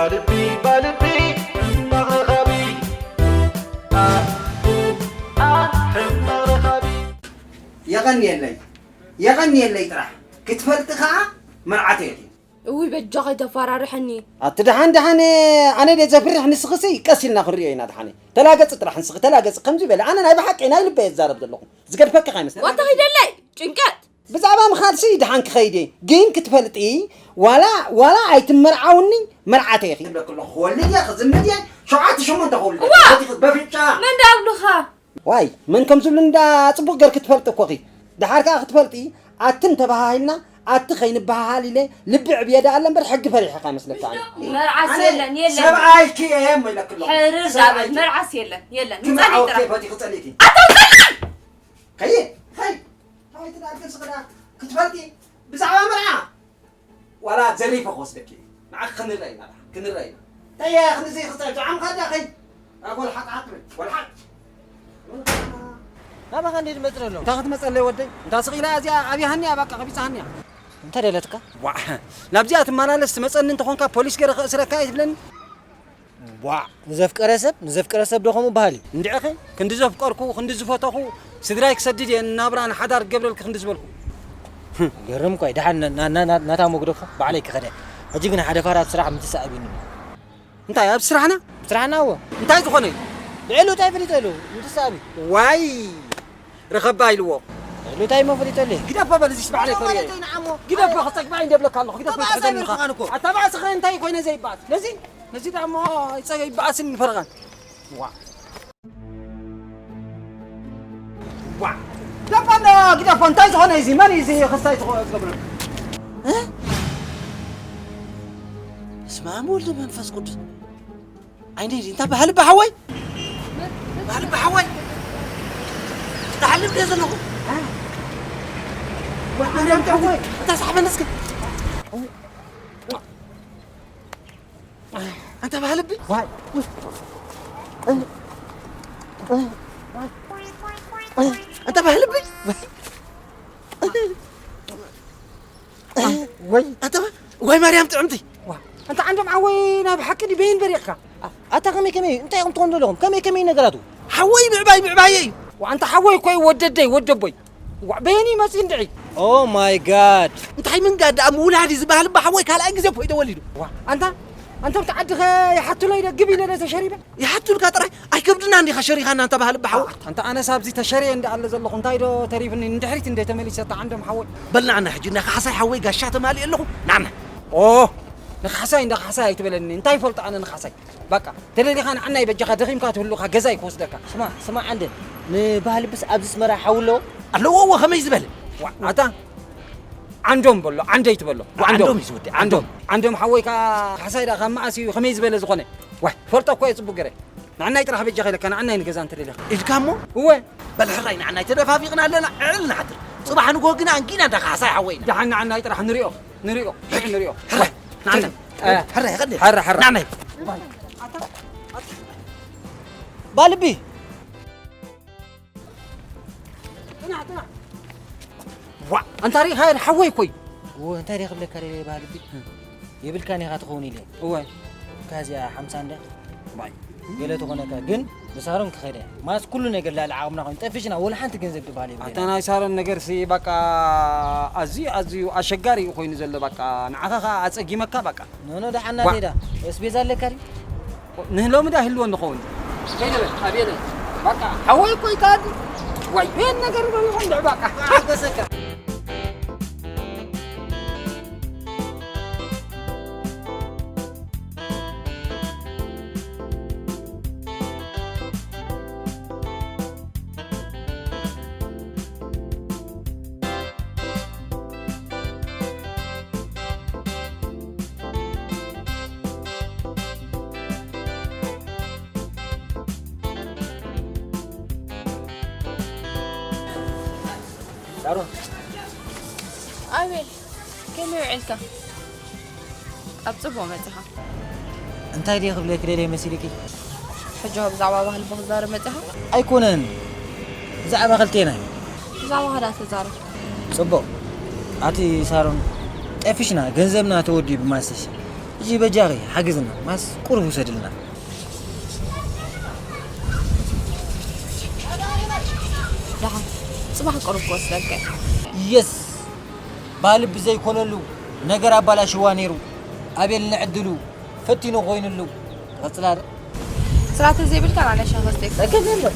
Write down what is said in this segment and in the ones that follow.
ባልቢ ባልቢ ሕማቕ ረኻቢ። ኣ፣ ኡ፣ ኣ፣ ሕማቕ ረኻቢ። የቐንየለይ፣ የቐንየለይ ጥራሕ ክትፈልጢ ኸኣ መርዓተይ ኢኺ። እውይ በጃ ከይተፈራርሐኒ። ኣቲ ደሓን ደሓን፣ ኣነ ድየ ዘፍርሕ ንስኽሲ ቀስ ኢልና ክንሪኦ ኢና ደሓን። ተላገጺ ጥራሕ ንስኺ ተላገጺ ከምዚ በለ። ኣነ ናይ ብሓቂ ናይ ልበይ እዛረብ ዘለኹ። ዝገድፈኪ ከይመስለኒ። ዋታ ኺደለይ ጭንቀት። ብዛዕባ ምኻድሲ ደሓን ክኸይድ እየ። ግን ክትፈልጢ ዋላ ዋላ ኣይትመርዓውኒ መርዓተይ ኢኺ። ክብለኪ ኣለኹ ክወልድ እየ ክዝምድ እየ ሸውዓተ ሸሞንተ ክወልድ እየ። እዋ! በቲ በፍጫ። መን ደኣ ኣብሉኻ? ዋይ መን ከም ዝብሉ እንዳ ጽቡቕ ገርኪ ትፈልጢ እኮ ኢኺ። ደሓር ከኣ ክትፈልጢ ኣትን ተበሃሂልና ኣቲ ከይንበሃሃል ኢለ ልቢ ዕብየ ደኣ ኣለ እምበር ሕጊ ፈሪሐ ከይመስለካ ኣነ። መርዓስ ኣነ የለን የለን። ሰብኣይኪ እየ እሞ ኢለኪ ኣለኹ። ሕርር ሰብኣይኪ። ዳበል መርዓስ የለን የለን። ንጸሊ ትምርዓወኪ ጥራሕ። ፈቲኺ ጸሊእኪ። ኣታ ውጸለይ! ከይድ ከይድ። ኣይ ትዳር ገጽኺ ደኣ ክትፈልጢ ብዛዕባ መርዓ ዋላ ዘሪፈ ክወስደኪ እየ። ንዓኺ ክንረአ ኢና ደኣ፣ ክንረአ ኢና። እንታይ እያ ክንዚ ክስታይ? ብዓምኻ ደኣ ከይ-፣ ኣ፣ ጎልሓጥ ሓጥ በል፣ ጎልሓጥ። ናባኻ እንዴ ዝመጽእ ዘሎ? እንታይ ክትመጸለይ ወደይ? እንታ ስቕ ኢላ እዚኣ ኣብያሃኒ እያ፣ በቃ፣ ቀቢጻሃኒ እያ። እንታይ ደለትካ? ዋዕ፣ ናብዚኣ ትመላለስ ትመጸኒ እንተኾንካ ፖሊስ ገይረ ክእስረካ እየ ትብለኒ? ዋዕ፣ ንዘፍቀረ ሰብ፣ ንዘፍቀረ ሰብ ዶ ከምኡ በሃል እዩ? እንድዒ ኸ፣ ክንዲ ዘፍቀርኩ፣ ክንዲ ዝፈተኹ፣ ስድራይ ክሰድድ እየ፣ ናብራ ንሓዳር ክገብረልኪ ክንዲ ዝበልኩ። ህም፣ ገርም እኳ እዩ። ደሓን ና-፣ ና-፣ ና-፣ ናታ መጉደፎ ባዕለይ ክኸደ። ሕጂ ግን ሓደ ፋራ ስራሕ ምትስኣቢኒ። እንታይ፣ ኣብ ስራሕና? ስራሕና እዎ። እንታይ ዝኾነ እዩ? ልዕሉ እንታይ ፈሊጠሉ? ምትስኣቢ። ዋይ፣ ርኸባ ኢልዎ። ልዕሉ እንታይ እሞ ፈሊጠሉ? ግደፎ በል፣ እዚስ ባዕለይ ፈርየ። ማለት እዩ ንዓሞ። ግደፎ፣ ክጸግባ እንደ ብለካ ኣለኹ። ግደፎ፣ ተባእሰ ይትሕዘኒ ኢኻ። ብርክኻን እኮ። ኣታ ባእሲ ኸ እንታይ ኮይነ ዘይባእስ? ነዚ፣ ነዚ ደኣ እሞ ይጸ-፣ ይባእስን ይፈርቓን። ዋ። ዋ። ግደፎ እንዶ፣ ግደፎ፣ እንታይ ዝኾነ እዩ እዚ? መን እዩ እዚ ክስታይ ዝኸ-፣ ዝገብረሉ? እ? በስመ ኣብ ወልድ መንፈስ ቅዱስ። ዓይነይ፣ እንታይ ባህሊ ብሓወይ? ባህሊ ብሓወይ? ትሓልም ድየ ዘለኹ? ዋ፣ እንታይ ሓወይ? እንታይ ሰሓበኒ እስከ? ኣንታ ባህልቢ? ዋይ። ኣንታ ባህልቢ? ወይ። ኣንታ ባ-፣ ወይ ማርያም ጥዕምቲ። ዋ፣ ኣንታ ዓንዶም ዓወይ ናይ ብሓቂ ድዩ በይን በሪቕካ? ኣታ ከመይ ከመይ እንታይ ኢኹም ትኾኑ ዘለኹም? ከመይ ከመይ ነገራቱ? ሓወይ ምዕባይ ምዕባየይ። ዋ፣ ኣንታ ሓወይ እኮ እዩ ወደደይ ወደቦይ። ዋ፣ በየኒ መጺ እንድዒ? Oh my God። እንታይ ምንጋድ ደኣ ምውላድ እዩ ዝበሃል እባ ሓወይ ካልኣይ ግዜ እኮ እዩ ተወሊዱ። ዋ፣ ኣንታ፣ ኣንታ ኣብቲ ዓዲ ኸ ይሓቱለይ ዶ ግብ ኢለ ዶ ተሸሪበ? ይሓቱልካ ጥራይ ኣይከብድና እንዲኻ ሸሪኻና እንተ ባህል እባ ሓወይ። ኣንታ ኣነስ ኣብዚ ተሸሪየ እንዳ ኣለ ዘለኹ እንታይ ዶ ተሪፍኒ ንድሕሪት እንደ ተመሊሰ እታ ዓንዶም ሓወይ። በል ንዓና ሕጂ እንዳ ካሕሳይ ሓወይ ጋሻ ተማሊእ ኣለኹ ንዓና። ኦ፣ ንካሕሳይ እንዳ ካሕሳይ ኣይትበለኒ እንታይ ይፈልጦ ኣነ ንካሕሳይ። በቃ፣ ተደሊኻ ንዓናይ በጃኻ ደኺምካ ትህሉኻ ገዛይ ክወስደካ። ስማ፣ ስማ ዓንደ፣ ንባህልብስ ኣብዚ ኣስመራ ሓው ኣለዎ? ኣለዎ፣ እዎ፣ ከመይ ዝበለ? ዋ፣ ኣታ፣ ዓንዶም በሎ፣ ዓንደይ ትበሎ። ዋ፣ ዓንዶም። ዓንዶም እዩ ዝወዲ፣ ዓንዶም። ዓንዶም ሓወይ ከኣ ካሕሳይ ደኣ ካብ መዓስ እዩ ከመይ ዝበለ ዝኾነ? ዋይ፣ ፈልጦ እኮ እየ ጽቡቕ ገይረ። ንዓናይ ጥራሕ በጃኻ ኢለካ፣ ንዓናይ ንገዛ እንተደሊኻ። ኢልካ እሞ? እወ። በል ሕራይ ንዓናይ ተደፋፊቕና ኣለና፣ ዕዕል ንሓድር። ጽባሕ ንግሆ ግና ኣንጊና እንዳ ካሕሳይ ሓወይና። ደሓን ንዓናይ ጥራሕ ንሪኦ፣ ንሪኦ፣ ንሪኦ። ሕራይ፣ ንዓናይ። ሕራይ፣ ሕራይ፣ ቀድም። ሕራይ፣ ሕራይ። ንዓናይ። ባልቢ። ዋ፣ ኣንታ ሪኢኻ ሓወይ እኮ እዩ። እወ፣ እንታይ ደኣ ክብለካ ደልየ ባልቢ? የብልካን ኢኻ ትኸውን ኢለ። እወ። እካ እዚኣ ሓምሳ እንድያ። ባይ። ገለ ትኾነካ፣ ግን ንሳሮን ክኸይድ እያ። ማስ ኩሉ ነገር ልዕሊ ዓቕምና ኮይኑ ጠፊሽና፣ ወላ ሓንቲ ገንዘብ ትበሃል የብለና። ኣታ ናይ ሳሮን ነገርሲ፣ በቃ፣ ኣዝዩ፣ ኣዝዩ ኣሸጋሪ እዩ ኮይኑ ዘሎ፣ በቃ፣ ንዓኻ ኸኣ ኣጸጊመካ፣ በቃ። ኖ፣ ኖ፣ ደሓን ዋ። ናተይ ደኣ። ኣስቤዛ ኣለካ ድዩ? ንሎሚ ዳ ህልዎ ንኸውን። ከይደ በል፣ ኣቤለ። በቃ፣ ሓወይ እኮ ይካኣል። ዋይ፣ ይህን ነገር በልኹም ድዕ በቃ። ሓገሰካ። ሳሮን። ኣቤል፣ ከመይ ውዒልካ? ኣብ ጽቡቕ መጺኻ። እንታይ ድየ ክብለኪ ደልየ መሲልኪ? ሕጂ ብዛዕባ ባህሊ ክዛረብ መጺኻ? ኣይኮነን። ብዛዕባ ክልቴና እዩ። ብዛዕባ ኸዳ ተዛረብ። ጽቡቕ። ኣቲ ሳሮን፣ ጠፊሽና፣ ገንዘብና ተወዲኡ ብማስተሽ። ሕጂ በጃኺ ሓግዝና፣ ማስ ቁሩብ ውሰድልና። ደሓን፣ ጽባሕ ቁሩብ ክወስደልካ እየ። የስ፣ ባልቢ ዘይኮነሉ ነገር ኣባላሽዋ ነይሩ። ኣቤል ንዕድሉ ፈቲኑ ኮይኑሉ። ቀጽላል። ስራሕ ተዘይብልካ ንዓና ሻሂ ከስተይካ።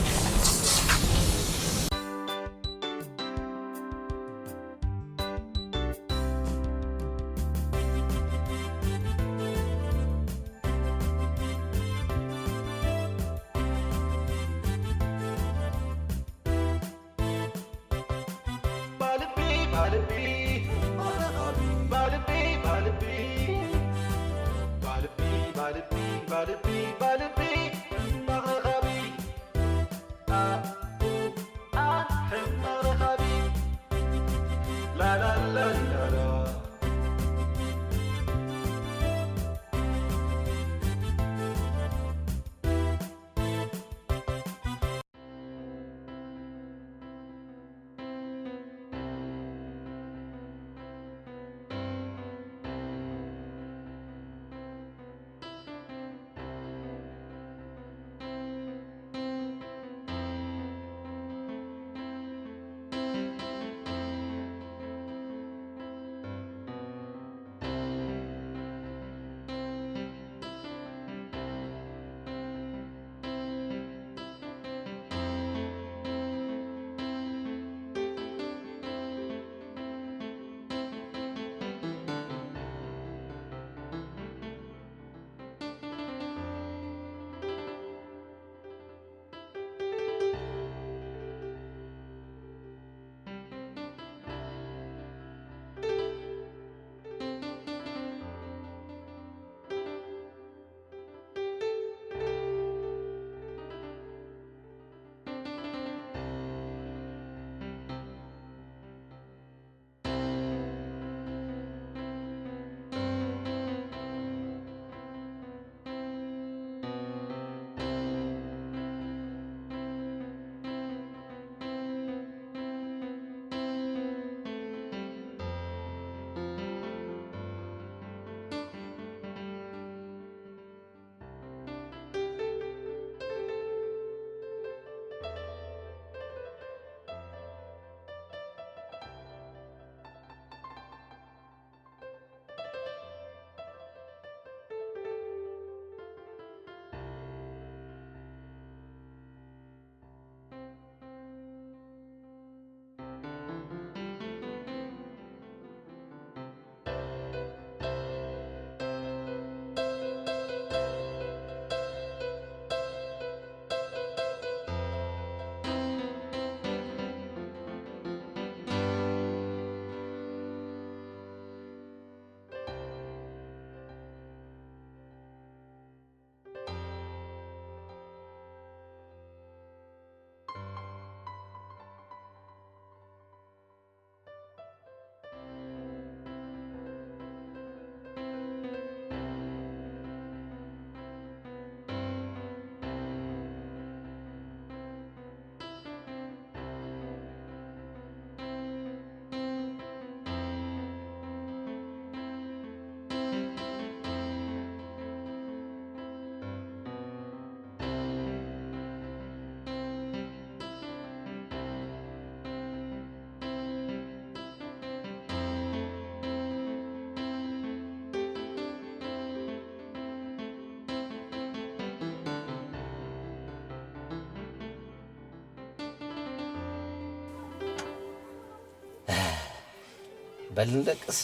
በል ንደቅስ።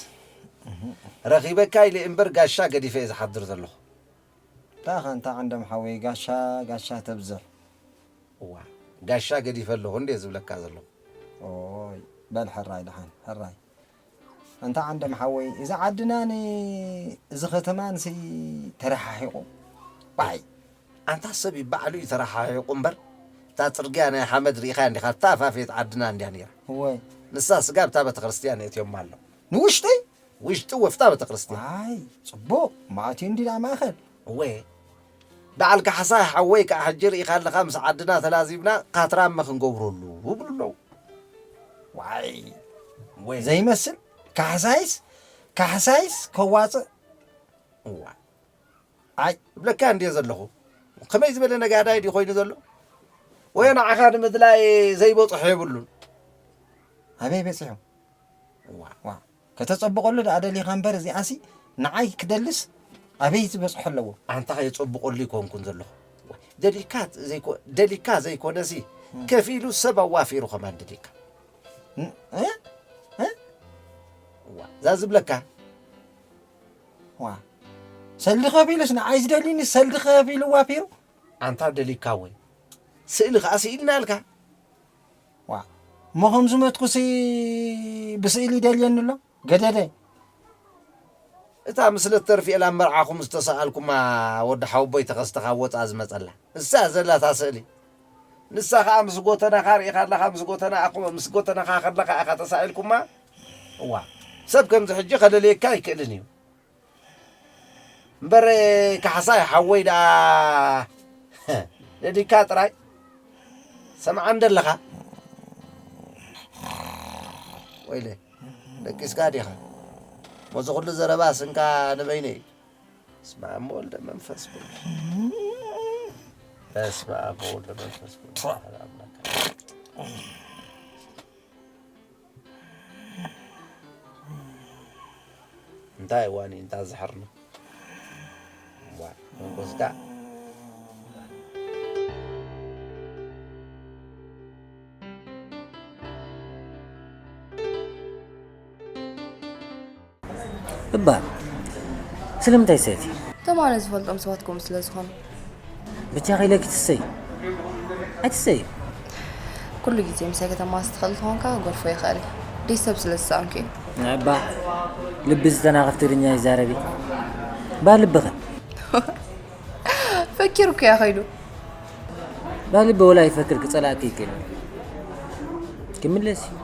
ረኺበካ ኢለ እምበር ጋሻ ገዲፈ እየ ዝሓድር ዘለኹ። ታኻ እንታ ዓንዶም ሓወይ ጋሻ ጋሻ ተብዝሕ። እዋ ጋሻ ገዲፈ ኣለኹ እንዴ ዝብለካ ዘለኹ። ኦይ በል ሕራይ ደሓን ሕራይ። እንታ ዓንዶም ሓወይ እዚ ዓድናን እዚ ከተማንሲ ተረሓሒቑ። ዋይ ኣንታ ሰብ እዩ ባዕሉ እዩ ተረሓሒቑ እምበር እታ ጽርግያ ናይ ሓመድ ርኢኻ እንዲኻ እታ ፋፌት ዓድና እንድያ ነይራ። እወይ ንሳ ስጋብ እታ ቤተክርስትያን የእትዮማ ኣሎ። ንውሽጢ ውሽጢ ወፍታ ቤተክርስትያን። ኣይ ጽቡቕ ማእትዩ እንዲ ናብ ማእኸል። እወ በዓል ካሕሳይ ሓወይ ከዓ ሕጂ ርኢኻ ኣለኻ ምስ ዓድና ተላዚብና ካትራመ ክንገብረሉ ይብሉ ኣለዉ። ዋይ ዘይመስል ካሕሳይስ ካሕሳይስ ከዋፅእ እዋ፣ ኣይ፣ እብለካ እንድየ ዘለኹ። ከመይ ዝበለ ነጋዳይ ድዩ ኮይኑ ዘሎ? ወዮ ንዓኻ ንምድላይ ዘይበጽሖ የብሉን። ኣበይ በጺሑ? እዋ። ዋ፣ ከተጸብቐሉ ደኣ ደሊኻ እምበር፣ እዚኣሲ ንዓይ ክደልስ ኣበይ ዝበጽሖ ኣለዎ? ኣንታ የጸብቐሉ ይኮንኩን ዘለኹ። ደሊካ ዘይኮ-፣ ደሊካ ዘይኮነሲ፣ እም። ከፊሉ ሰብ ኣዋፊሩ ከማን ደሊካ። ን-፣ እ? እ? እዋ፣ እዛ ዝብለካ። ዋ፣ ሰልዲ ከፊሉስ ንዓይ ዝደልዩኒ ሰልዲ ከፊሉ ዋፊሩ? ኣንታ ደሊካ ወይ ስእሊ ከኣ ስኢልናልካ። ዋ፣ እሞ ከም ዝመትኩሲ ብስእሊ ይደልየኒ ኣሎ? ገደደ። እታ ምስለ ተርፊኤል ኣብ መርዓኹም ዝተሰኣልኩማ ወዲ ሓወቦይ ተኸስተ ካብ ወጻኢ ዝመጸላ። እሳ ዘላታ ስእሊ። ንሳ ኸኣ ምስ ጎተናኻ ርኢኻ ኣለኻ፣ ምስ ጎተና ኣኹ-፣ ምስ ጎተናኻ ከለኻ ኢኻ ተሳኢልኩማ። እዋ፣ ሰብ ከምዚ ሕጂ ከለልየካ ኣይክእልን እዩ። እምበር ካሕሳይ ሓወይ ደኣ ደሊካ ጥራይ ሰምዓ እንደለኻ። ወይለ፣ ደቂስካ ዲኻ? ሞዚ ኩሉ ዘረባ ስንካ ንበይነ እዩ። በስመ ኣብ ወወልድ ወመንፈስ ቅዱስ። በስመ ኣብ ወወልድ ወመንፈስ ቅዱስ። ኣምላክ። እንታይ ዋኒ እንታ ዝሕርና? ዋ፣ መንጎስካ። እባ፣ ስለምንታይ ሰቲ? እቶም ኣነ ዝፈልጦም ሰባት ከምኡ ስለ ዝኾኑ። ብቻ ኢለኪ ትሰይ። ኣይትሰይ። ኩሉ ግዜ ምሳይ ከተማስ ትኽእል ተኾንካ፣ ጎርፎ ይኽእል። ደይ ሰብ ስለ ዝሰኣንኩ እዩ። እባ፣ ልቢ ዝተናኸፍ ትግርኛ ይዛረቢ። እባ፣ ልብኸ? ፈኪሩ እኮ እያ ኸይዱ። እባ፣ ልቢ ወላ ይፈክር ክጸላእኪ ይክእል። ክምለስ እዩ።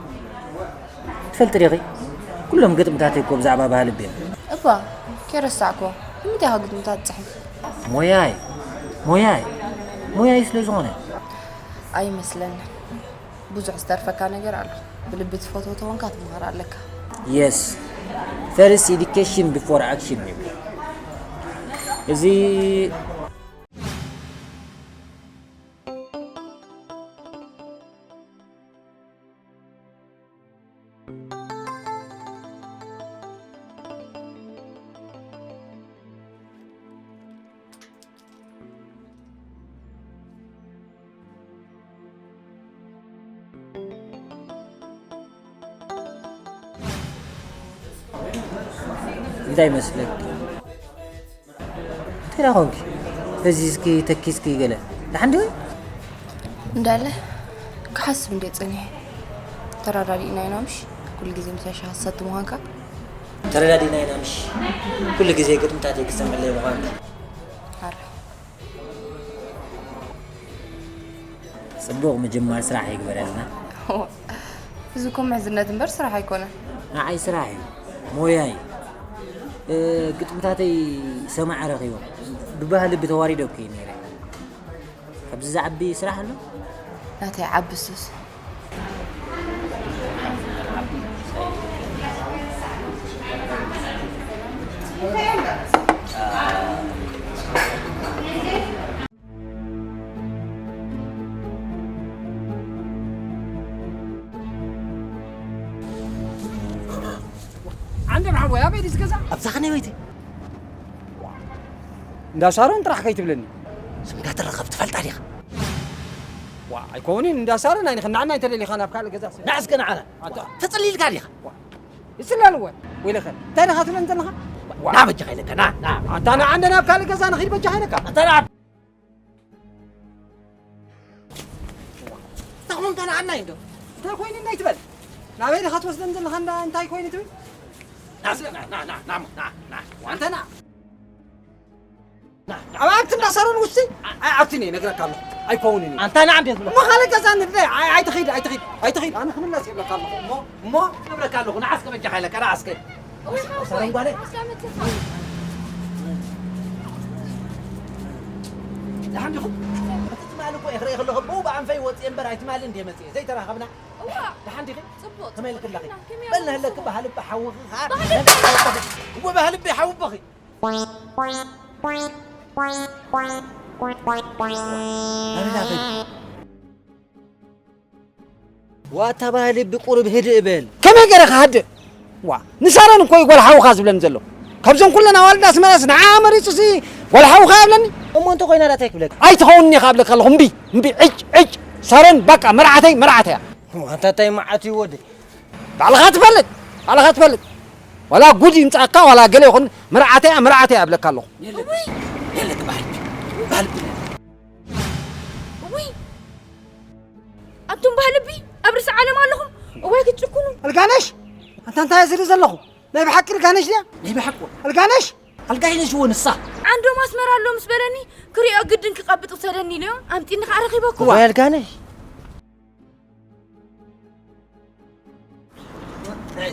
ትፈልጢ ዲኺ? ኩሎም ግጥምታተይ እኮ ብዛዕባ ባህሊ ቤት። እባ፣ ከይረሳዕኩዎ። ንምንታይ ኢኻ ግጥምታት ትጽሕፍ? ሞያይ፣ ሞያይ፣ ሞያይ ስለ ዝኾነ። ኣይመስለንን። ብዙሕ ዝተርፈካ ነገር ኣሎ። ብልቢ ትፈትዎ ተኾንካ ትመሃር ኣለካ። Yes. First education before action ይብል። እዚ እንታይ ይመስለኪ? እንታይ ደኣ ኾንኪ? ፈዚዝኪ፣ ተኪዝኪ ገለ። ደሓን ዲኺ? እንዳለ ክሓስብ እንድየ ጸኒሐ። ተረዳዲእና ኢና ምሽ? ኩሉ ግዜ ምሳይ ሻሂ ትሰቲ ምዃንካ። ተረዳዲእና ኢና ምሽ? ኩሉ ግዜ ግጥምታተይ ክሰምዕለይ ምዃንካ። ኣረ። ጽቡቕ ምጅማር ስራሕ ይግበረልና። እዚ እኮ ምሕዝነት እምበር ስራሕ ኣይኮነን። ንዓይ ስራሕ እዩ፣ ሞያ እዩ። እ፣ ግጥምታተይ ሰማዒ ረኺቦም፣ ብባህሊ ብተዋሪዶ እኮ እዩ ነይረ። ካብዚ ዝዓቢ ስራሕ ኣሎ? ናተይ ዓቢ ሱስ። ዓንደም ሓወይ፣ ኣበይ ድዩ እዚ ገዛ? ኣብዛ ኸነይ በይቲ። እንዳ ሳሮን ጥራሕ ከይትብለኒ። ስም እንዳተረኸብ ትፈልጣ ዲኻ? ዋ፣ ኣይኮንን፣ እንዳ ሳሮን ኣይንኽናዕና እንተደሊኻ ናብ ካልእ ገዛ ስለ። ንዓ እስከ ንዓና። ኣታ። ተጸሊልካ ዲኻ? ዋ። ይጽለል ወ-፣ ወይለኸ። እንታይ ዲኻ ትብለኒ ዘለኻ? ዋ። ና በጃኻ ኢለካ፣ ና፣ ና። ኣታ ንዓ እንደ ናብ ካልእ ገዛ ንኺድ በጃኻ ኢለካ። ኣታ ንዓ። እንታይ ኾንካ ንዓና እንዶ? እንታይ ኮይኑ እንታይ ትበል? ናበይ ዲኻ ትወስደን ዘለኻ እንዳ እንታይ ኮይኑ ትብል? ና፣ ና፣ ና። ኣንተ ና። ና፣ ና። ኣብ ኣብቲ እንዳ ሳሮን ውሽጢ? ኣይ፣ ኣብቲ እኔ እነግረካ ኣለኹ። ኣይከውንን እዩ። ኣንታ ንዓ እንዴት ብሎ? እሞ ካልእ ገዛ ንድለ። ኣይ፣ ኣይትኺድ፣ ኣይትኺድ፣ ኣይትኺድ። ኣነ ክምለስ ይብለካ ኣለኹ። እሞ፣ እሞ ክብለካ ኣለኹ። ንዓ እስከ በጃኻ ኢለካ፣ ንዓ እስከ። እወ፣ ሓወይ፣ ሳሮን ጓለይ። ኣስላመትካ። ደሓን ዲኹም? እቲ ትማሊ እኮ እየ ክርኢ ከለኹ፣ ብኡ ብኣንፈይ ወፅየ እምበር፣ ኣይትማሊ እንድየ መፅየ። ዘይተራኸብና። እዋ። ደሓን ዲኺ? ጽቡቕ፣ ከመይ ጽቡቕ፣ ኢልክለኺ? ደሓን፣ ከመይ በል ኣለኹ? ንህለኪ፣ ባህሊ ኣቦ ሓውኺ ኸዓ። ባህሊ ኣቦ። እወ፣ ባህሊ ኣቦ ሓው ኣቦኺ። ኣበይ ዳኸይዱ? ዋታ ባህሊ ብቁሩብ ህድእ በል። ከመይ ገይረ ክሃድእ? ዋ፣ ንሳረን እኮ እዩ ጓል ሓውኻ ዝብለኒ ዘሎ። ካብዞን ኩለን ኣዋልድ ኣስመራስ ንዓ መሪጹሲ ጓል ሓውኻ ይብለኒ? እሞ እንተ ኮይና ዳኣ እንታይ ክብለካ? ኣይትኸውን እየ ክብለካ ኣለኹ። እምቢ፣ እምቢ፣ ዕጭ፣ ዕጭ። ሳረን በቃ መርዓተይ፣ መርዓተይ እያ። ዋታ እንታይ መዓት እዩ ወደይ? ባዕልኻ ትፈልጥ፣ ባዕልኻ ትፈልጥ። ዋላ ጉድ ይምጻእካ፣ ዋላ ገለ ይኹን መርዓተይ እያ፣ መርዓተይ እያ እብለካ ኣለኹ። የለ፣ የለ፣ ባህል፣ ባህል። እውይ! ኣንቱም ባህልቢ፣ ኣብ ርእሲ ዓለም ኣለኹም። እዋይ ክትጭኩኑ። ኣልጋነሽ፣ ኣንታ እንታይ እየ ዝርኢ ዘለኹ? ናይ ብሓቂ ኣልጋነሽ ድያ? ናይ ብሓቂ። ኣልጋነሽ? ኣልጋነሽ እዎ ንሳ። ዓንዶም ኣስመራ ኣሎ ምስ በለኒ፣ ክሪኦ ግድን ክቐብጥ ውሰደኒ ኢለዮ፣ ኣምጢኒ ከኣ ረኺበኩም። እዋይ ኣልጋነሽ።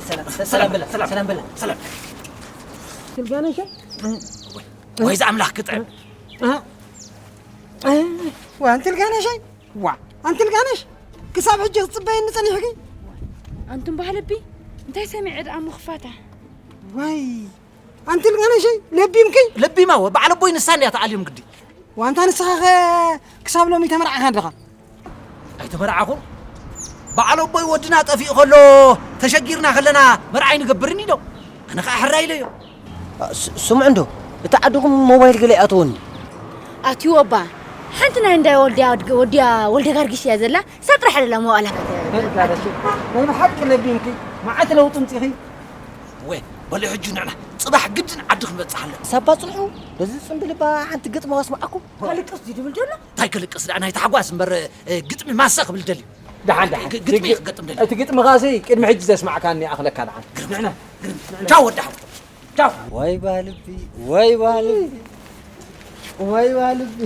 ሰላም፣ ሰላም በላ፣ ሰላም በላ፣ ሰላም። ኣልጋነሽ? ወይ፣ ወይ ዝኣምላኽ ክጥዕም። ዋ፣ ኣንቲ ኣልጋነሸይ? ዋ፣ ኣንቲ ኣልጋነሽ? ክሳብ ሕጂ ክትጽበየኒ ጸኒሕኪ? ኣንቱም ባህልቢ፣ እንታይ ሰሚዐ ደኣ ምኽፋታ? ዋይ፣ ኣንቲ ኣልጋነሸይ፣ ለቢምኪ? ለቢማ፣ ወ-፣ በዓል ኣቦይ ንሳ እንድያ ተኣልዮም ግዲ። ዋንታ ንስኻ ኸ ክሳብ ሎሚ ተመርዓኻ ኣለኻ? ኣይተመርዓኹን። በዓል ኣቦይ ወድና ጠፊኡ ከሎ ተሸጊርና ከለና መርዓ ኣይንገብርን ኢሎም። ኣነ ኸዓ ሕራይ ኢለዮ። ስ-፣ ስምዑ እንዶ፣ እቲ ዓድኹም ሞባይል ገለ ይኣተወኒ። ኣትዩ ኣባ፣ ሓንቲ ናይ እንዳ ወልድያ ወድ-፣ ወድያ ወልደ ጋርጊሽ እያ ዘላ፣ እሳ ጥራሕ ደላ መዋእላ። ናይ ብሓቂ ለቢምኪ፣ መዓት ለውጢ ምጺኺ። ወ-፣ በሉ ሕጂ ንዕና ጽባሕ ግድን ዓዲ ክንበጽሕ ኣለና። ሳባ ጽንሑ፣ በዚ ጽምብል እባ ሓንቲ ግጥሚ ከስምዓኩም። ከልቅስ ድዩ ድብል ዘሎ? እንታይ ከልቅስ ደኣ፣ ናይ ታሕጓስ እምበር፣ እ፣ ግጥሚ ማሰ ክብል ደልዩ። ደሓን፣ ደሓን። ግ-፣ ግጥሚ ግጥሚ፣ ክገጥም ደልዩ። እቲ ግጥምኻሲ ቅድሚ ሕጂ ዘስማዕካኒ ይኣኽለካ ደሓን። ግርም፣ ንዕና፣ ግርም። ቻው ወዲ ሓው። ቻው። ወይ ባህልቢ፣ ወይ ባህልቢ፣ ወይ ባህልቢ።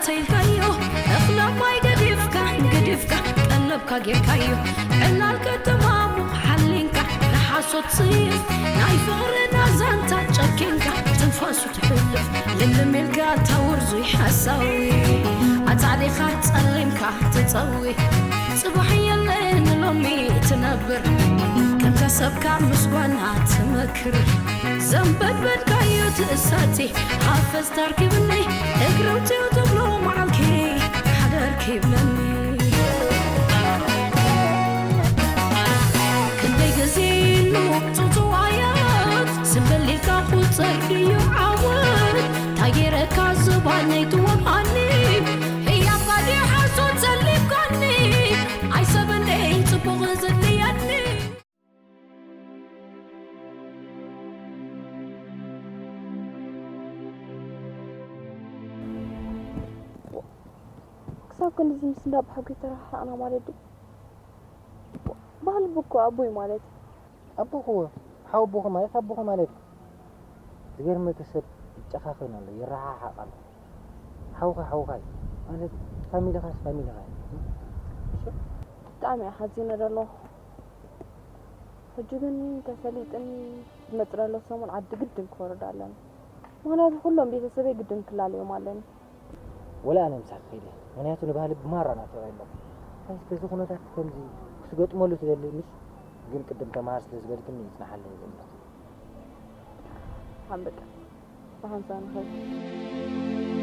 ተይልካዮ እኽለ ማይ ገዲፍካ፣ ገዲፍካ ቀለብካ ጌርካዮ። ዕላል ከተማሙ ሓሊንካ፣ ንሓሶት ጽይፍ ናይ ፍቕርና ዛንታ ጨኪንካ፣ ትንፋሱ ትሕልፍ ልምልም ኢልካ፣ ታወርዙይ ሓሳዊ ኣጻሊኻ ጸሊምካ ትጸዊ። ጽባሕ የለን ሎሚ ትነብር፣ ከምታ ሰብካ ምስ ጓና ትመክር። ዘንበድበድካዮ ትእሳቲ፣ ሓፈዝ ታርኪብኒ፣ እግሪ ኣውጺኡ ትብሎ መዓልኪ ሓደርኪ ይብለኒ። ክንደይ ግዜ ኢሉ ጽውጽዋያት፣ ስምበል ኢልካ ቁጽር ድዩ ዓወት? እንታይ ገይረካ ዝባነይ ትወቕዓኒ? ህያብካ ድዩ ሓሶት ዘሊብካኒ? ኣይሰብ እንደ ጽቡቕ ዘድልየኒ። ክሳብ ክንድዚ ምስ እንዳ ኣቦሓጎይ ተረሓሓቕና ማለት ድዩ? ባህሊ እኮ ኣቦይ ማለት እዩ። ኣቦኹ፣ ሓው ኣቦኹ ማለት ኣቦኹ ማለት እዩ። ዝገርመካ ሰብ ይጨኻኸን ኣሎ፣ ይረሓሓቕ ኣሎ። ሓውኻ ሓውኻ እዩ። ማለት ፋሚሊኻስ ፋሚሊኻ እዩ። እሺ? ብጣዕሚ እየ ሓዚነ ዘለኹ። ሕጂ ግን ተሰሊጥኒ ዝመፅእ ዘሎ ሰሙን ዓዲ ግድን ክወርድ ኣለኒ። ምኽንያቱ ኩሎም ቤተሰበይ ግድን ክላለዮም ኣለኒ። ወላ ኣነ ምሳኺ ከይደ። ምኽንያቱ ንባህሊ ብማራ ናፊቐ ኣለኹ። እንታይ በዚ ኩነታት ከምዚ ክትገጥመሉ ትደሊ ምስ ግን ቅድም ተምሃር ስለ ዝበልክኒ ይጽናሓለይ ዘሎ። ሓምበቃ ብሓንሳብ ንኸይድ።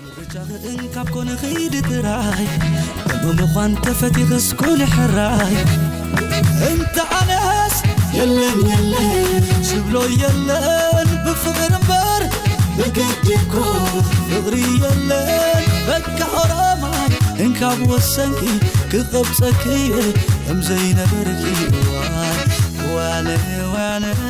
ምርጫኺ እንካብ ኮነ ኺዲ ጥራይ፣ ብምዃን ተፈቲኽስ ኩኒ ሕራይ። እንተ ኣነስ የለን የለን ዝብሎ የለን፣ ብፍቕሪ እምበር ብግዲ እኮ ፍቕሪ የለን። በቃ ኦሮማይ እንካብ ወሰንኪ፣ ክቐብጸኪ እየ ከም ዘይነበርኪ። ዋነ ዋነ ዋነ